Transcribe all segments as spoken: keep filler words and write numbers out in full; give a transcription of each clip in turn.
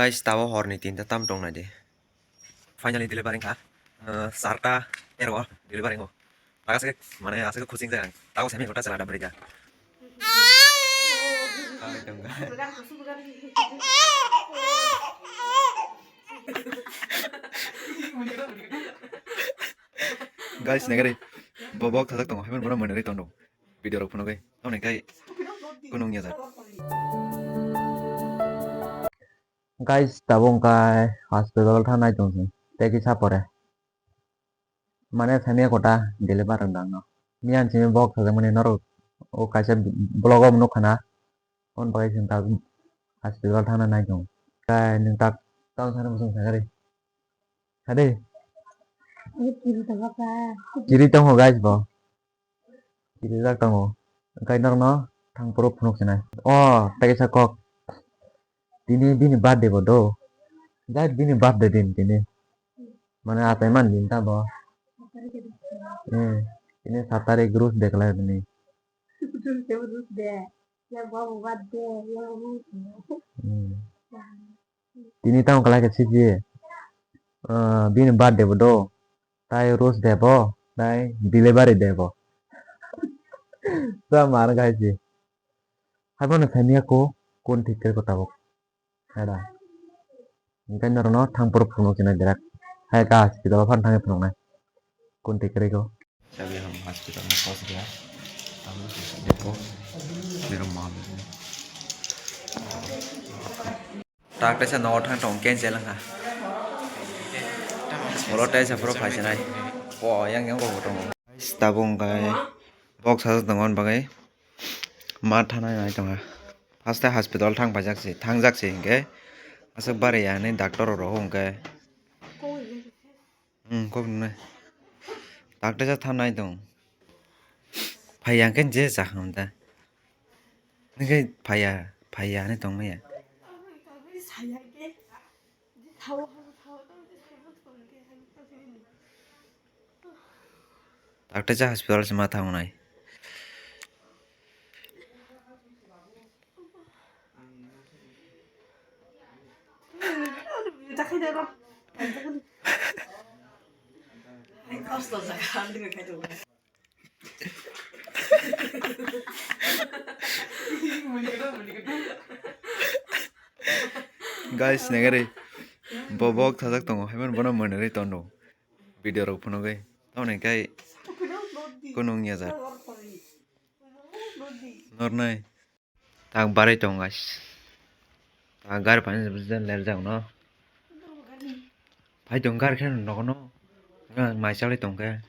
Guys, tabo horni tinta tam tong nai di. Finally delivery kha. Eh, sarta tero delivery ngo. Aswk mane aswk khuching jang. Tabo semi kota chala da brida. Guys, negari. Bobok thajak tongo. Haiman bono mwnwi tongo. Video rok phunugwi. Tamoni kai kunung ya jat. Guys, tabuk wngkha hospital thangnai tong se, tei kisa pore. Mane, thani kota deliver wng dang no. Miyan simi bok sajakmani norok o kaisa vlog o nukha na. Hwn bagwi chwng tabuk hospital thangna nai tong. Kai nwng tak tang sana bwswng sakari. Hade. Kiri tongo guys bo. Kirijak tongo. Hwnkhe norokno thang phuru phunuk sinai. O, tei kaisa kok. Tini bini birthday bo do. Jai bini birthday din tini. Mane achai man din ta bo. Hmm. Tini sat tarik Rose Day kwlai bini. Hmm. Tini tamo kwlai khe siji. Ah, bini birthday bo do. Tai Rose Day bo, tai delivery day bo. Sa mar gai si. Hai bono thani ako kun thik khe ko tabuk. Hada. Engkai norokno thang phuru phunuk sinai direct. Hai ka hospital phan thangwi phunuknai. Kun thik khe ko. Sabi ham hospital na kos gaya. Tamu depo. Mero mom. Tak tesa nogo thang tong cancel wngkha. Oro tesa phuru phaisinai. O yang yang kok tongo. Tabuk wngkha box sajak tongo hwn bagwi ma thanai nai tongkha. First hospital thang paijak se, thangjak se hinkhe aswk bari ya hinwi doctor rok hwnkhe. Hmm, kok nunai. Takte sa thanai tong. Phaiya khe je sa ham da. Nike phaiya, phaiya ni tong maya. Takte sa hospital se ma thangnai. Guys, nengari. Bobok thajak tongo, haiman bono mwnwi tono. Video rok phunugwi. Tamoni kai kunung ya jat. Nornai. Tak barwi tongo guys. Tak gari pani ler jak no. Phai tong gari khe nogo no. Mai chalwi tong khe.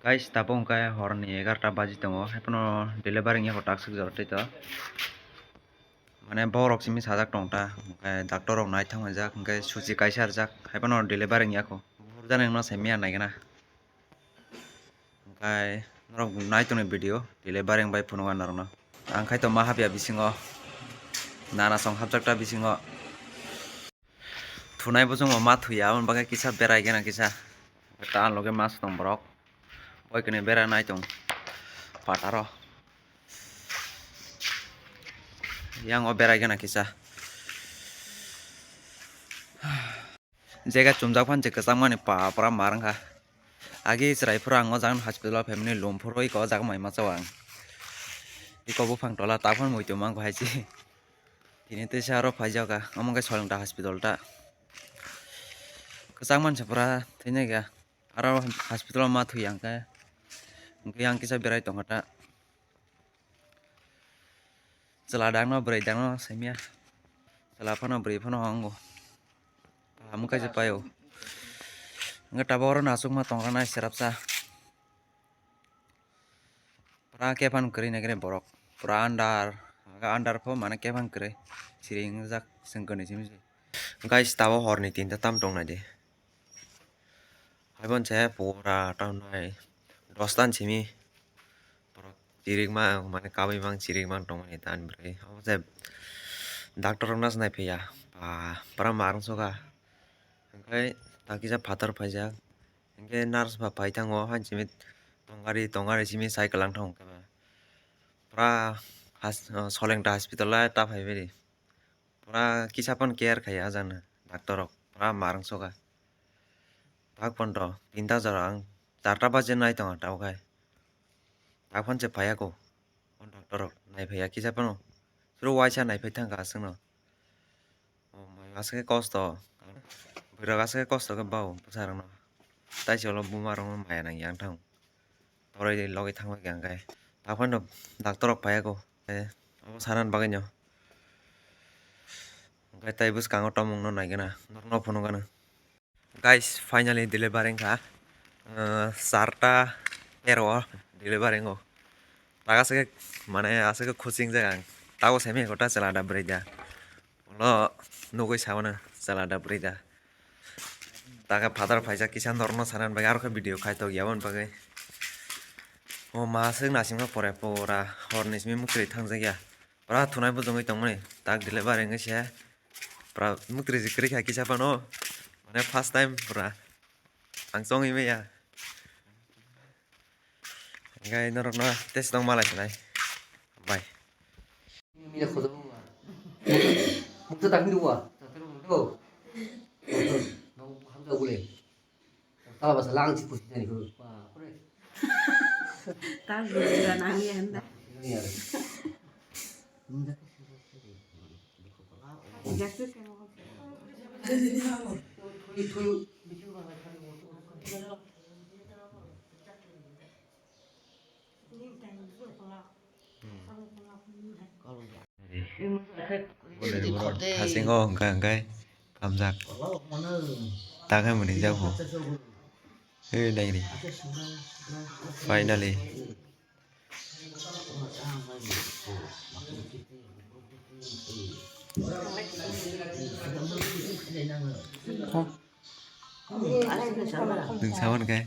Guys, tabuk hwnkhe horni egarota baji tongo, haiphano delivery wngya kho takswk jora tei to. Mane bohrok simi sajak tong ta, hwnkhe doctor rok nai thanglaijak, hwnkhe suchi kaisa rijak, haiphano delivery wngya kho. Buphuru jani wngno se miya naigwna. Hwnkhe norok nai tongni video, delivery wngbai phunukgo norokno. Ang khai tongma hapya bisingo, nana song hapjak ta bisingo. Thunai bosong bo ma thuya, aboni bagwi kisa berai gana kisa. Ta ang loge mas tong borok. Boi kene berai nai tong. Pataro. Yang o berai gana kisa. Jega chumjak phan je kwchangmani pa pura mar wngkha. Agi chwrai phuru ang o jaga hospital o phaimani lum phuru iko o jaga mai masa o ang. Iko buphang tola ta phano muitu mangkho hai se. Tini teisa aro phaijak kha, omo khe Soilingta hospital ta. Kwchang mansa pura thwinai kha. Aro hospital o ma thwi yang khe. Hwnkhe yang kisa berai tongkha ta. Chwla dangno bwrwi dangno saimya. Chwla phano bwrwi phano wngo. Kaham wngkha se paio. Hwnkhe tabuk oro no achukma tongkha nai cherapsa. Pura khe phano kwrwi nai khe borok. Pura andar, aga andar pho mane khe phano kwrwi. Siring wngjak chwng kwnwi simi se. Guys, tabuk horni tinta tam tong nai di. Haibon se pura tamo nai dos tan simi borok chirikma, mane kabui mang chirikma tongmani tan bwrwi. Abo se doctor rok nas nai phiya, ba, pura marwng soka. Hwnkhe ta kisa phatar phaijak. Hwnkhe nurse ba phai thango, hain simi tongari tongari simi sai kwlang thango khe ba. Pura has-, o, Solengta hospital o ta phaibai ri. Pura kisa phano care khai o jana doctor rok, pura marwng soka. Tak phano to tinta jora ang charta baje nai tongo tabuk hai. Tak phano se phaiya ko. O doctor rok nai phaiya kisa phano. Suru waisa nai phai thangkha aswkno. O mai aswk khe kosto. Bwrwk aswk khe kosto khe bao bwsarokno. Tai se ulo buma rokno maya nang yang thang. Toroi de logi thangma khe ang khe. Tak phano doctor rok phaiya ko. Eh, abo sanan bagwi no. Hwnkhe tai bwskango tomungno naigwna. Norokno phunukgwna. Guys, finally delivery wngkha. Ah, charta tero o delivery wngo. Taka se mane aswk khe khuchingjak ang. Tabo semi kota chwla da bwrwi da. Ulo nugwi sa mano chwla da bwrwi da. Taka phatar phaijak kisa norokno sana bagwi aro khe video khai tok ya aboni bagwi. O ma aswk naisingma pore pura horni simi muktwi thangjak ya. Pura thunai bujungwi tongmani tak delivery wngwi se. Pura muktwi kwrwi kha kisa phano. Mane first time pura. Ang chongwi maya. Hwnkhe norokno test tong malai sinai. Bye. Tala basa lang si pusi jani ko. Bapre. Tak gula nang ya nda. Iya. Thasingo hwnkha hwnkhe kamjak. Takhe mwnwi jak bo. Hei nairi. Finally. Nwng sawan khe.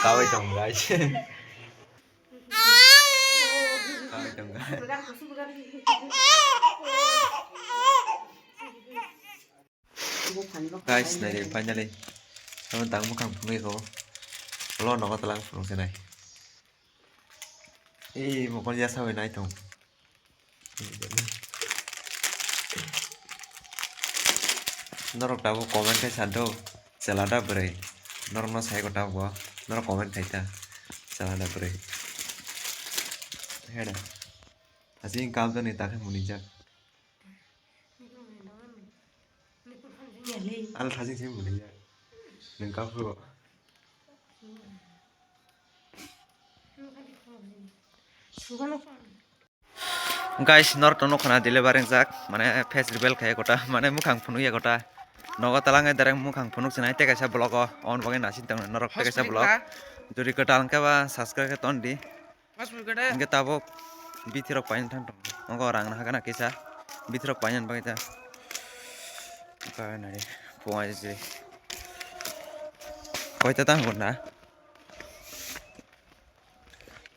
Kawi tong guys. Kawi tong guys. Guys, nai de finally. Tamo tang mukhang phunui ko. Lo nogo talang phunuk se nai. Ei mokol ya sawi nai tong. Norok tabuk comment khai sado. Chwla da bwrwi. Norok no sai ko tabuk bo. Norok comment khai ta. Chwla da bwrwi. Heda. Asing kam jani ta khai muni jak. Al thajing se muni ya. Nung ka phuru. Guys, norok to nukha na delivery wngjak, mane face reveal khai kota, mane mukhang phunuk ya kota. Nogo talang direct mukhang phunuk sinai tei kaisa vlog o, on bagwi naising tong norok tei kaisa vlog. Jodi kwtal hwnkhe ba subscribe khe ton di. Hingke tabuk bithi rok paina thang tong. Ongo rang naha gana kisa bithi rok paina bagwi ta. Ka nari punga jiri. Koita tang honna.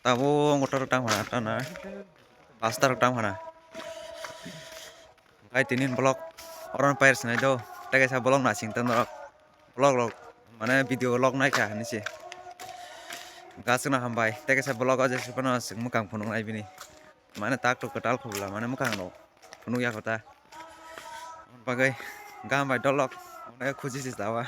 Tabuk ongo tor tang honna tana. Pastor tang honna. Kai tinin vlog oron pair sinai do. Tei kaisa vlog nasing tong norok. Vlog rok, mane video vlog naikha hinwi se. Gasukno hambai, tei kaisa vlog o jesuk phano aswk mwkhang phunuknai bini. Mane tak tok kwtal khobla, mane mwkhang rok phunukya kota. Bagwi gam bai dolok, mane khuji se jawa.